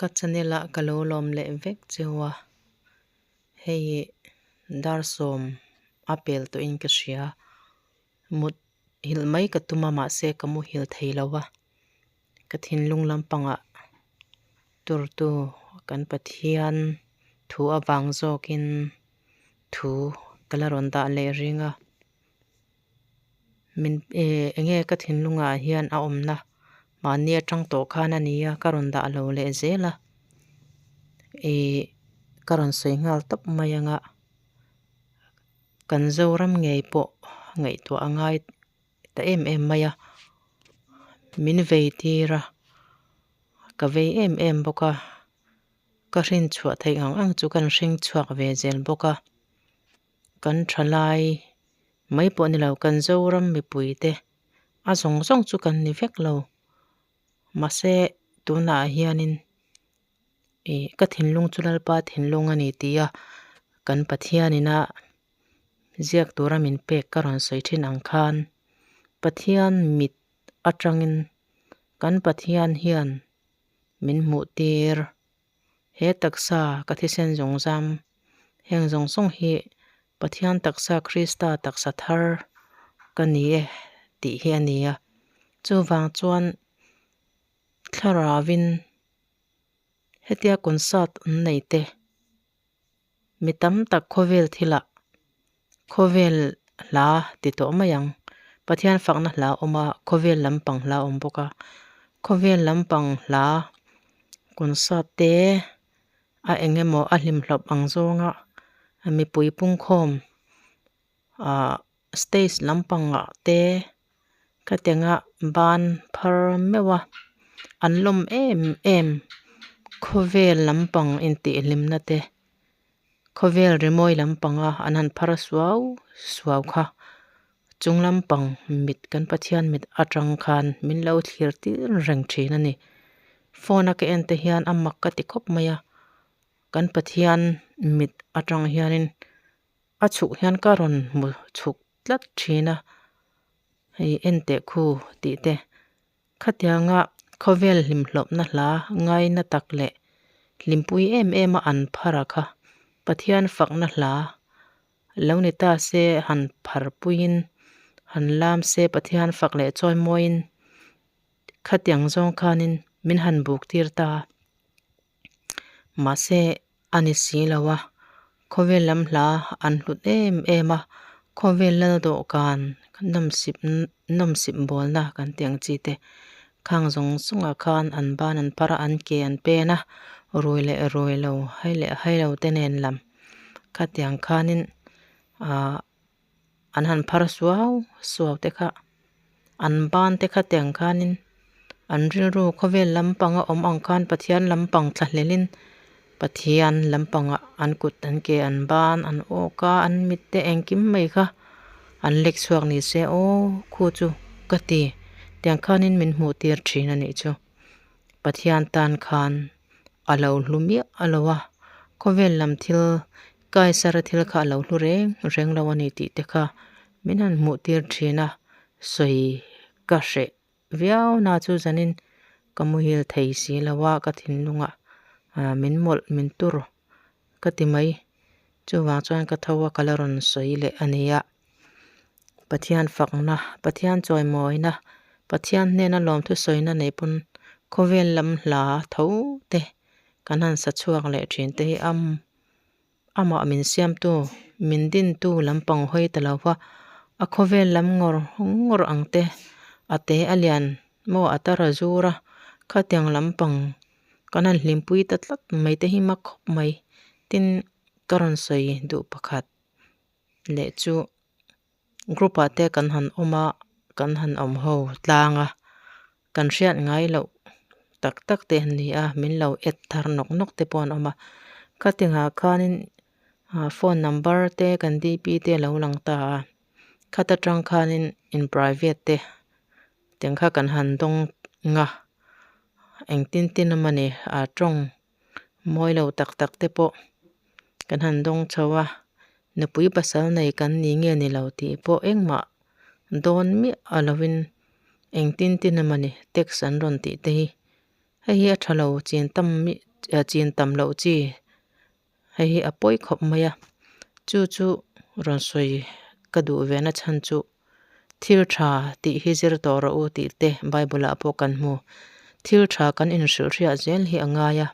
Ka channel ah ka lo lawm leh vek cheu a, hei dar sawm a pel tawh in ka hria, mut hilh mai ka tum a mahse ka muhil thei lo a, ka thinlung lampangah turtu kan Pathian thu avang zawkin thu ka la rawn dah leh ring a. Min eh enge ka thinlungah hian a awmna mahni atang tawh khan a ni a ka rawn dah lo leh zel a ih ka rawn sawi nghal tawp mai anga kan Zoram ngei pawh ngaihtuah a ngai ta em em mai a min vei tir a ka vei em em bawk a ka hrin chhuah theih ang ang chu kan hring chhuak ve zel bawk a. Kan thalai mai pawh ni lo, kan Zoram mipuite a zawng zawng chu kan ni vek lo. Mahse tunah hianin ih ka thinlung chu Lalpa thinlung a ni tih a kan Pathianina ziak tura min pek ka rawn sawi thin ang khan Pathian mit atangin kan Pathian hian min hmuh tir. He taksa ka thisen zawng zam heng zawng zawng hi Pathian taksa Krista taksa thar ka ni e tih hi a ni a. Chuvang chuan thlarauin hetia concert an nei te mi tam tak khawvel thilah khawvel hla ti tawh mai ang. Pathian fakna hla a awm a, khawvel lampang hla a awm bawk a. Khawvel lampang hla concert te a eng emaw a hlimhlawp ang zawnga mipui pungkhawm ah stage lampangah te khatianga ban phar meuh a an lawm em em khawvel lampang intihhlimna te. Khawvel rimawi lampanga an han phar suau suau kha chung lampang mit kan Pathian mit atang khan min lo thlir tir reng thin a ni. Phone a ka en te hian a mak ka ti khawp mai a, kan Pathian mit atang hianin a chhuk hian ka rawn hmu chhuk tlat thin a, hei en teh khu tih te Khatianga khawvel hlimhlawpna hla ngaina tak leh hlimpui em em a an phar a kha Pathian fakna hla lo ni ta se han pharpuiin han lam se Pathian fak leh chawimawiin khatiang zawng khanin min han buk tir ta. Mahse a ni si lo a, khawvel lam hla an hlut em em a, khawvel lal dawhkan nawmsip nawmsip bawlna kan tih ang chi te khang zawng zawngah khan an ban an phar a, an ke an pen a, rui leh rui lo hai leh hai lo te nen lam khatiang khanin ahh an han phar suau suau te kha an ban te kha tiang khanin an rilru khawvel lampanga awm ang khan Pathian lampang thla hlelin Pathian lampangah an kut an ke an ban an awk a an mit te engkim mai kha an lek chhuak ni se aw khu chu ka ti tiang khanin min hmuh tir thin a nih chu Pathian tan khan a lo hlu miah a lo a khawvel lam thil Kaisara thil kha a lo hlu reng reng lo a ni tih te kha min han hmuh tir thin a, sawi ka hreh viau na chu zanin ka muhil thei si lo a, ka thinlungah min mawlh min tur ka ti mai. Chuvang chuan ka tho a ka la rawn sawi leh a ni a, Pathian fakna, Pathian chawimawina, Pathian hnena lawmthu sawina nei pawn khawvel lam hla tho te kan han sa chhuak leh thin te hi a Amah min siamtu, min dintu lampang hawi ta lo va, a khawvel lam ngawr ngawr ang te, a te a lian maw a tar a zur a, khatiang lampang kan han hlimpui ta tlat mai te hi mak khawp mai. Tin, ka rawn sawi duh pakhat leh chu group ah te kan han awm a, kan han awm ho tlang a, kan hriat ngai loh tak tak te an ni a, min lo add thar nawk nawk te pawh an awm a, khatingah khanin ah phone number te kan dp te a lo lang ta a, khata tang khanin in private te tiang kha kan han dawng a, engtin tin emawni ah tawng mawi lo tak tak te pawh kan han dawng chho a, nupui pasal nei kan ni nge ni lo tih pawh engmah dawn miah a lovin engtin tin emawni text an rawn tih te hi hei hi a tha lo chin tam chin tam loh chi hei hi a pawi khawp mai a chu chu rawn sawi ka duh ve na chhan chu thil tha tih hi zir tawh rawh u tih te bible ah pawh kan hmu thil tha kan inhrilh hriat zel hi a ngai a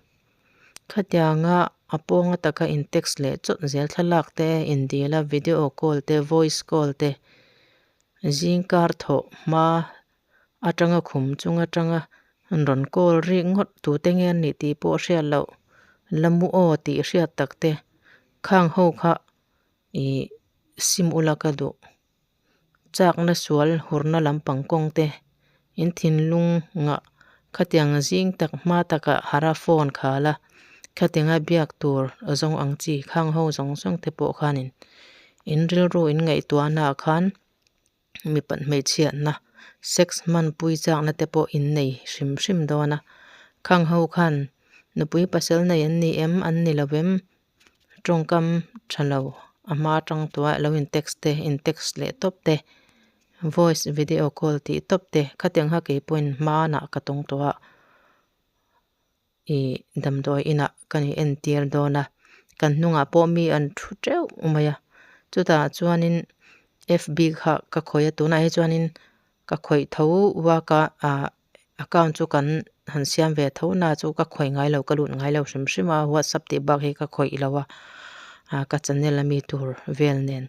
khatianga a pawnga taka in text leh chawt zel thlalak te indil a video call te voice call te zingkar thawh hma atanga khum chung atanga rawn call rik ngawt tute nge an nih tih pawh hriat loh la mu aw tih hriat tak te khang ho kha ih sim ula ka duh chakna sual hurna lampang kawng te in thinlung ngah khatiang zing tak hma takah hara phone khal a khatianga biak tur zawng ang chi khang ho zawng zawng te pawh khanin in rilru in ngaihtuahna ah khan mipat hmeichhiatna sex hmanpui chakna te pawh in nei hrim hrim dawn a khang ho khan nupui pasal nei an ni em an ni lo em tawngkam tha lo a hma atang tawh a lo in text te in text leh tawp te voice video call tih tawp te khatiang kha keipawhin hmanah ka tawng tawh a. Ih damdawi inah kan in entir dawn a kan hnungah pawh mi an thu teuh mai a chutah chuanin fb kha ka khawih a tunah hi chuanin ka khawih tho uak a ah account chu kan han siam ve tho na chu ka khawih ngai lo ka lut ngai lo hrim hrim a whatsapp tih bak hi ka khawih lo a ah ka channel ami tur vel nen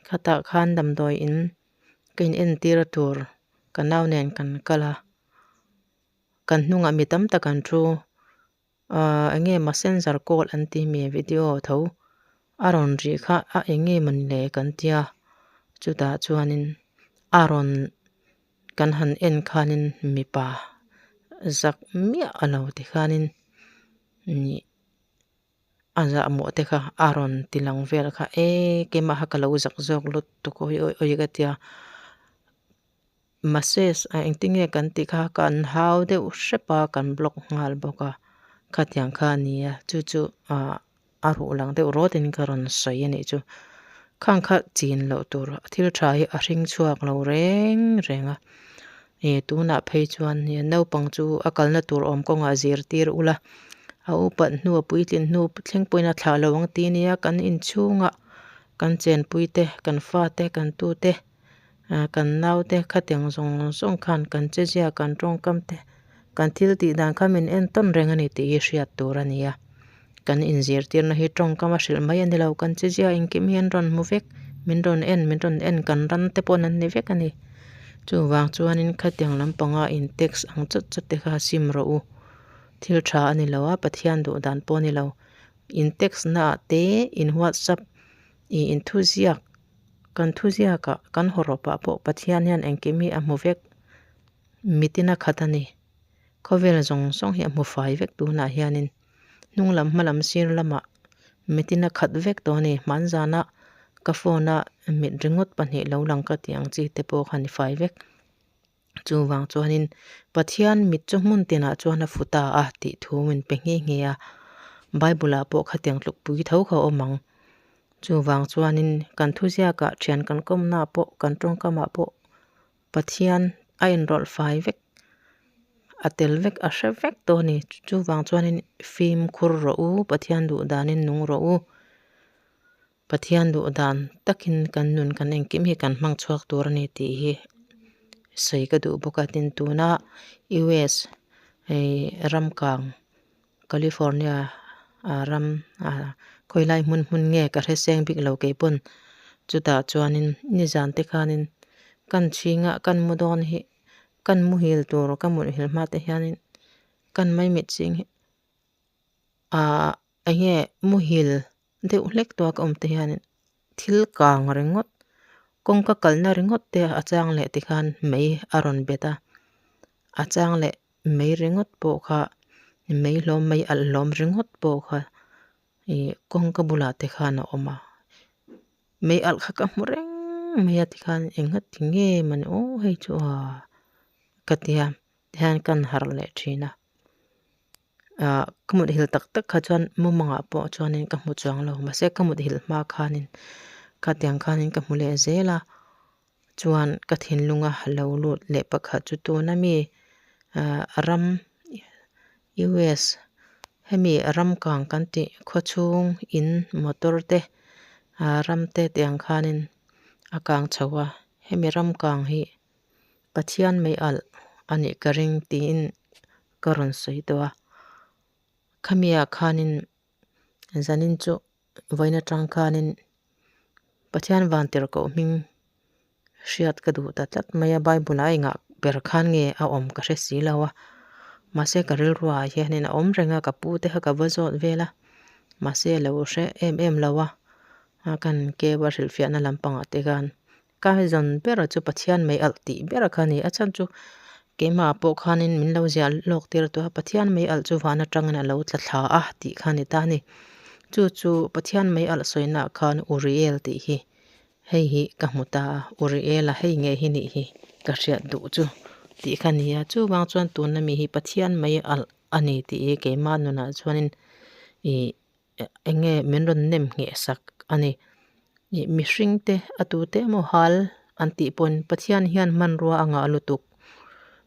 khatah khan damdawi in ka in entir tur ka nau nen kan kal a. Kan hnungah mi tam tak an thu ahh eng nge messenger call an tih mi video tho a rawn rih kha a eng nge mawni le kan tia chutah chuanin a rawn kan han en khanin mipa zak miah a lo ti khanin ih a zahmawh te kha a rawn ti lang vel kha e keimah kha ka lo zak zawk lutuk awi awi awi ka tia. Message a engtin nge kan tih kha kan hau deuh hrep a kan block nghal bawk a khatiang kha a ni a chu chu ah a ruh lang deuh rawt in ka rawn sawi a nih chu khang kha chin loh tur thil tha hi a hring chhuak lo reng reng a ih tunah phei chuan naupang chu a kalna tur awm kawngah zirtir ula a upat hnu a puitlin hnu thleng pawhin a thlah lo ang tih a nia kan inchhungah kan chenpui te kan fate kan tute. Ah kan naute khatiang zawng zawng khan kan chezia kan tawngkam te kan thil tih dan kha min en tawn reng a ni tih hi hriat tur a ni a kan inzirtirna hi tawngkam a hrilh mai a ni lo kan chezia engkim hi an rawn hmu vek min rawn en min rawn en kan ran te pawh an ni vek a ni chuvang chuanin khatiang lampanga in text ang chawt chawt te kha sim rawh u thil tha a ni lo a Pathian duh dan pawh a ni lo in text naah te in whatsapp ih in thuziak. Kan thuziakah, kan hawrawpah pawh Pathian hian engkim hi a hmu vek. Mitin a khat a ni. Khawvel zawng zawng hi a hmu fai vek tunah hianin hnung lam hma lam sir lamah mitin a khat vek tawh a ni. Hmanzana ka phone a mit ringawt pahnih lo lang ka tih ang chi te pawh kha ni fai vek. Chuvang chuanin Pathian mit chu hmun tinah chuan a fu ta a tih thu min pe nghe nghe a, Bible-ah pawh khatiang tlukpui tho kha a awm ang. Chuvang chuanin kan thuziakah thian kan kawmnaah pawh kan tawngkamah pawh Pathian a inrawlh fai vek, a tel vek, a hre vek tawh a ni. Chuvang chuanin fimkhur rawh u, Pathian duh danin nung rawh u. Pathian duh dan takin kan nun kan engkim hi kan hmang chhuak tur a ni tih hi sawi ka duh bawk a tin tuna US hei ram kang California ah ram ah khawilai hmun hmun nge ka hre seng bik lo keipawn chutah chuanin nizan te khanin kan chhinga kan mu dawn hi kan muhil tur ka muthilh hma te hianin kan maimit ching hi ah enge muhil deuh hlek tawh a ka awm te hianin thil kang ringawt kawngka kalna ringawt te a chang leh tikhan mei a rawn bet a a chang leh mei ringawt pawh kha mei hlawm mei alh hlawm ringawt pawh kha ih kawngka bulah te khan a awm a mei alh kha ka hmu reng mai a tikhan engati nge mawni aw hei chu ah ka tia tihian kan harh leh thin a. Ah ka mut hilh tak tak kha chuan mumangah pawh chuanin ka hmu chuang lo mahse ka mut hilh hma khanin khatiang khanin ka hmu leh zel a chuan ka thinlunga lo lut leh pakhat chu tuna mi ah ram US. Hemi ram kang kan tih khawchhung in motor te ah ram te tiang khanin a kang chho a hemi ram kang hi Pathian mei alh a nih ka ring tiin ka rawn sawi tawh a khami ah khanin zanin chu vawiin atang khanin Pathian vantirhkoh hming hriat ka duh ta tlat mai a bible ah engah ber khan nge a awm ka hre si lo a mahse ka rilru ah hianin a awm reng a ka pu te kha ka va zawt vel a mahse a lo hre em em lo a a kan keu a hrilhfiahna lampangah te khan ka zawn ber chu Pathian mei alh tih ber kha a ni a chhan chu keimah pawh khanin min lo ziah lawk tir tawh a Pathian mei alh chu van atangin a lo tla thla a tih kha a ni ta a ni chu chu Pathian mei alh sawina ah khan Uriel tih hi Hei hi ka hmu ta a, Uriela hei nge hi nih hi ka hriat duh chu tih kha ni a, chuvang chuan tuna mi hi Pathian mai alh a ni tih hi keimah nunah chuanin ih eng nge min rawn nem ngheh sak a ni. Ih mihring te a tute emaw hal an tih pawhin Pathian hian hmanrua a ngah lutuk,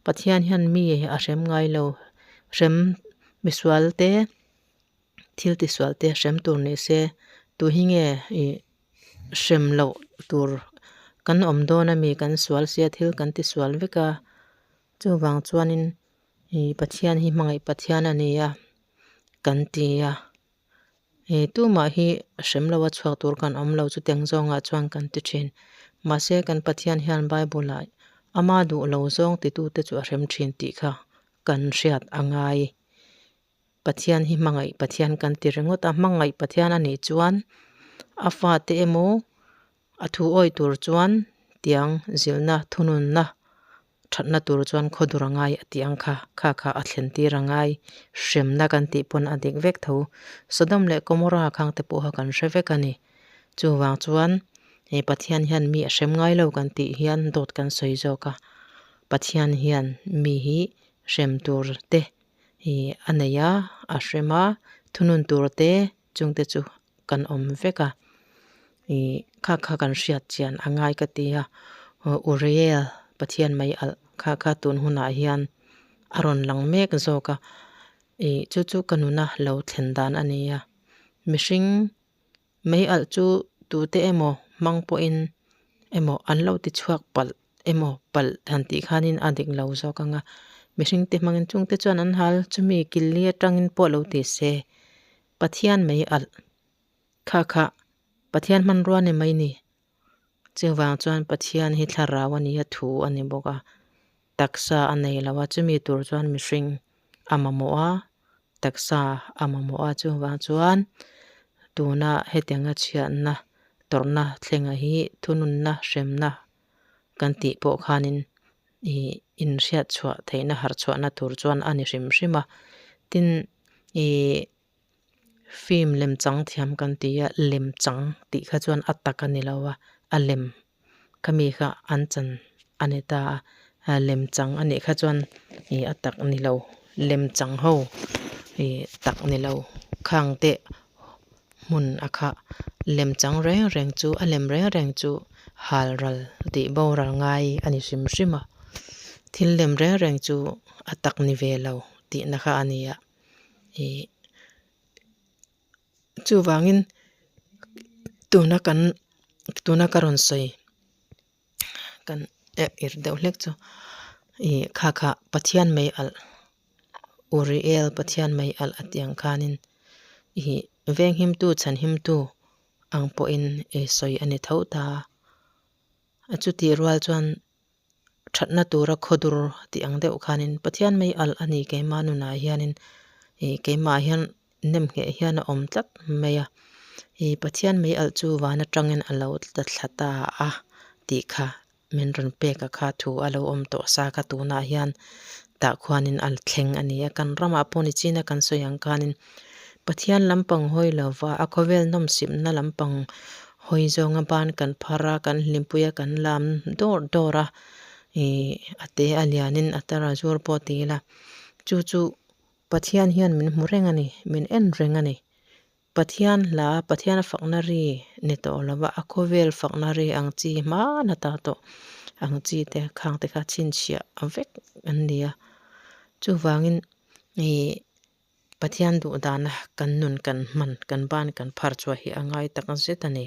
Pathian hian mi a hrem ngai lo, hrem misual te thil tisual te hrem tur ni se tu hi nge ih hrem loh tur kan awm dawn a mi kan sual sia thil kan tisual vek a chuvang chuanin ih Pathian hi hmangaih Pathian a ni a kan ti a ih tumah hi hrem lo a chhuak tur kan awm lo chutiang zawngah chuan kan ti thin mahse kan Pathian hian bible ah ama duh lo zawng titute chu a hrem thin tih kha kan hriat a ngai. Pathian hi hmangaih Pathian kan ti ringawt a, hmangaih Pathian a nih chuan a fate emaw a thu awih tur chuan tiang zilhna thununna thatna tur chuan khawdur a ngai a tih ang kha, kha kha a thlen tir a ngai, hremna kan tih pawn a dik vek tho. Sodom leh Gomorrah khang te pawh kha kan hre vek a ni. Chuvang chuan he Pathian hian mi a hrem ngai lo kan tih hian dawt kan sawi zawk a, Pathian hian mi hi hrem tur te Ih a nei a, a hrem a, thunun tur te chungte chu kan awm vek a, ih kha kha kan hriat chian a ngai ka ti a, Uriel Pathian mai alh kha kha tun hunah hian a rawn lang mek zawk a, ih chu chu ka nuna lo thlen dan a ni a, mihring Mei alh chu tute emaw hmang pawhin emaw an lo ti chhuak palh emaw palh han tih khanin a dik lo zawk ang a, mihringte hmangin chungte chuan an hal chumi killi atangin pawh lo ti se Pathian mei alh kha kha Pathian hmanrua ni mai ni. Chuvang chuan Pathian hi thlarau a nia thu a ni bawk a, taksa a nei lo a, chumi tur chuan mihring a mamawh a, taksa a mamawh a, chuvang chuan tuna hetianga chhiatna tawrhna thlenga hi thununna hremna kan tih pawh khanin ih inhriat chhuah theihna harh chhuahna tur chuan a ni hrim hrim a, tin ih Film lem chang thiam kan ti a, lem chang tih kha chuan a tak a ni lo a, a lem khami kha an chan a ni ta a, lem chang a nih kha chuan ih a tak ni lo lem chang ho ih tak ni lo khang te hmun a kha lem chang reng reng chu a lem reng reng chu hal ral tih boral ngai a ni hrim hrim a, thil lem reng reng chu a tak ni ve lo tihna kha a ni a. Ih chuvangin tuna kan tuna ka rawn sawi kan eh irh deuh hlek chu ih kha kha Pathian mei alh Uriel Pathian mei alh a tih ang khanin ih venghimtu chhanhimtu ang pawhin ih sawi a ni tho ta a chutih rual chuan. Thatna tura khawdur tih ang deuh khanin Pathian mai alh a ni keimah nunah hianin ih keimah hian nem ngheh hian a awm tlat mai a ih Pathian mai alh chu van atangin a lo tla thla ta a tih kha min rawn pek a kha thu a lo awm tawh sa kha tunah hian tah khuanin a thleng a ni a kan ramah pawh ni chin a kan sawi ang khanin Pathian lampang hawi lova a khawvel nawmsipna lampang Hawi zawnga ban kan phar a, kan hlimpui a, kan lam dawr dawr a, ih a te a lianin a tar a zur pawh ti ila chu chu Pathian hian min hmu reng a ni, min en reng a ni. Pathian hla, Pathian fakna ri ni tawh lova a khawvel fakna ri ang chi hmana ta tawh ang chi te khang te kha chhinchhiah vek an ni a, chuvangin ih. Pathian duh dana kan nun kan hman, kan ban kan phar chhuah hi a ngai tak zet a ni.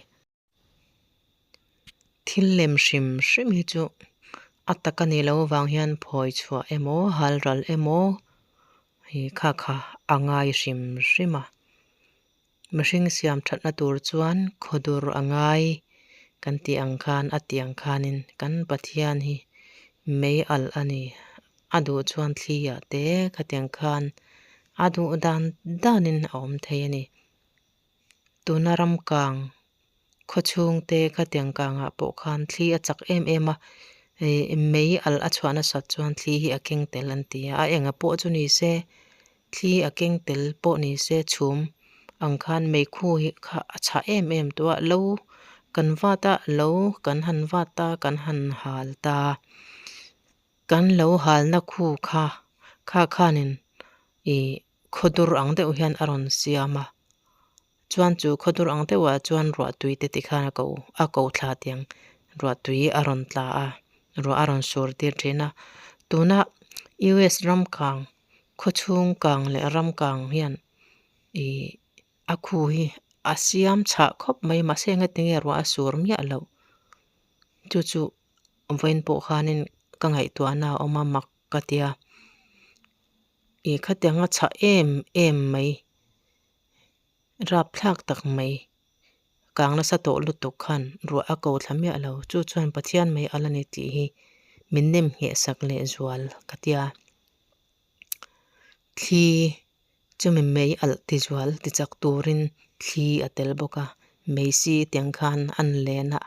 Thil lem hrim hrim hi chu a tak a nih loh avang hian phawi chhuah emaw, hal ral emaw hi kha kha a ngai hrim hrim a. Mihring siam thatna tur chuan khawdur a ngai kan tih ang khan a tih ang khanin kan Pathian hi mei alh a ni. A duh chuan thli ah te khatiang khan a duh dan danin a awm thei a ni. Tuna ram kang khawchhung te khatiang kangah pawh khan thli a chak em em a, mei alh a chhuah nasat chuan thli hi a keng tel an ti a, a enga pawh chu ni se Thli a keng tel pawh ni se chhum ang khan meikhu hi kha a chhah em em tawh a, lo kan vat a, lo kan han vat a, kan han hal ta. Kan lo halna khu kha kha khanin ih khawdur ang deuh hian a rawn siam a, chuan chu khawdur ang deuhah chuan ruahtui te tikhan a ko a ko thla tiang ruahtui a rawn tla a, ruah a rawn sur tir thin a. Tuna US ram kang Khawchhung kang leh ram kang hian ih a khu hi a siam chhah khawp mai mahse engati nge ruah a sur miah loh chu chu vawiin pawh khanin ka ngaihtuahna a awm a mak ka tia ih khatiang a chhah em em mai rapthlak tak mai kang nasa tawh lutuk khan ruah a ko thla miah lo chu chuan Pathian mai a la ni tih hi min nem ngheh sak leh zual ka tia. Thli chumi mei alh ti zual ti chak turin thli a tel bawk a, mei si tiang khan an len a,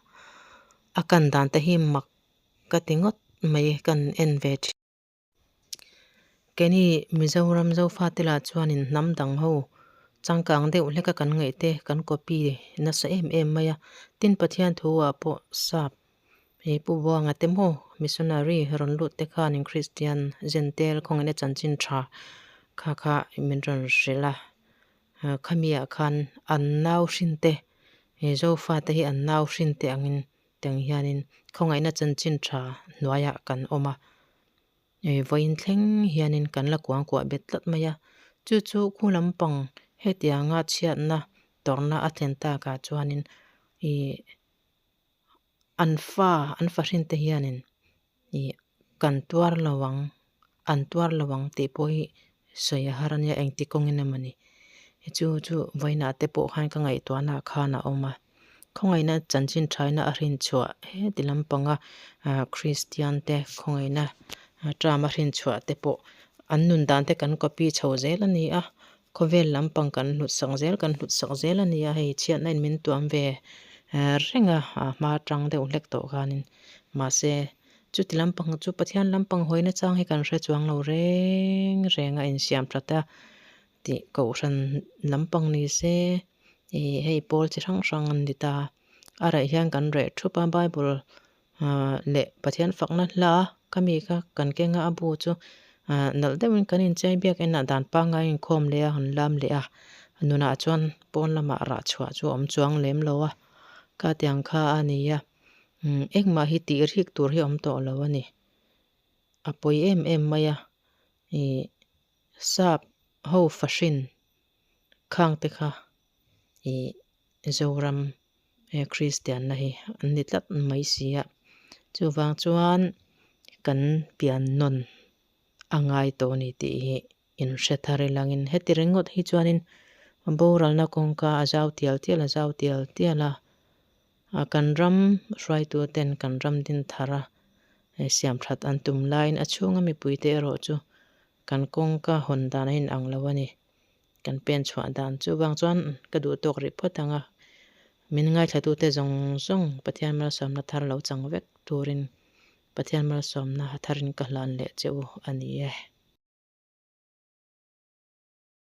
a kan dan te hi mak ka ti ngawt mai kan en ve thin. Keini Mizoram Zofate lah chuanin hnam dang ho changkang deuh hleka kan ngaih te kan copy nasa em em mai a, tin Pathian thu ah pawh sap He Pu Buanga te maw missionary rawn lut te khanin Kristian Zentel khawngaihna chanchin tha kha kha min rawn hrilh a, khami ah khan an nau hrin te he Zofa te hi an nau hrin te angin tiang hianin khawngaihna chanchin tha hnuaiah kan awm a, vawiin thleng hianin kan la kuang kuah bet tlat mai a, chu chu khu lampang hetianga chhiatna tawrhna a thlen takah chuanin ih An fa, an fahrin te hianin ih kan tuar lo ang, an tuar lo ang tih pawh hi sawi a har a nia, engti kawngin emaw ni. Chu chu vawiinah te pawh khan ka ngaihtuahna ah khan a awm a, khawngaihna chanchin thaina a hrinchhuah heti lampanga Kristian te khawngaihna term a hrinchhuah te pawh an nun dan te kan copy chho zel a ni a, Khawvel lampang kan hlut sak zel kan hlut sak zel a nia hei chhiatna in min tuam ve reng a hma tang deuh hlek tawh khanin mahse chuti lampang chu Pathian lampang hawina chang hi kan hre chuang lo reng reng a insiam that a tih kohhran lampang ni se ih hei pawl chi hrang hrang an ni ta a reh hian kan reh thup a Bible leh Pathian fakna hla ka mi kha kan keng a a bu chu nalh deuhin kan inchei biak enah dan pangngai inkhawm leh a han lam leh a nunah chuan pawn lamah rah chhuah chu a awm chuang lem lo a ka tiang kha a ni a engmah hi tih rik tur hi a awm tawh lo a ni a pawi em em mai a ih sap ho fahrin khang te kha ih Zoram he Kristianna hi an ni tlat mai si a, chuvang chuan kan pian nawn a ngai tawh a ni tih hi inhre thar ilangin heti ringawt hi chuanin boralna kawngka a zau tial tial a zau tial tial a, kan ram hruaituten kan ram din thar a siam that an tum laiin a chhunga mipuite erawh chu kan kawngka hawn dan a inang lo a ni. Kan pen chhuah dan chu vang chuan ka duh tawk rih phawt ang a, min ngaithlatute zawng zawng Pathian malsawmna thar lo chang vek turin Pathian malsawmna tharin ka hlan leh che u a ni e.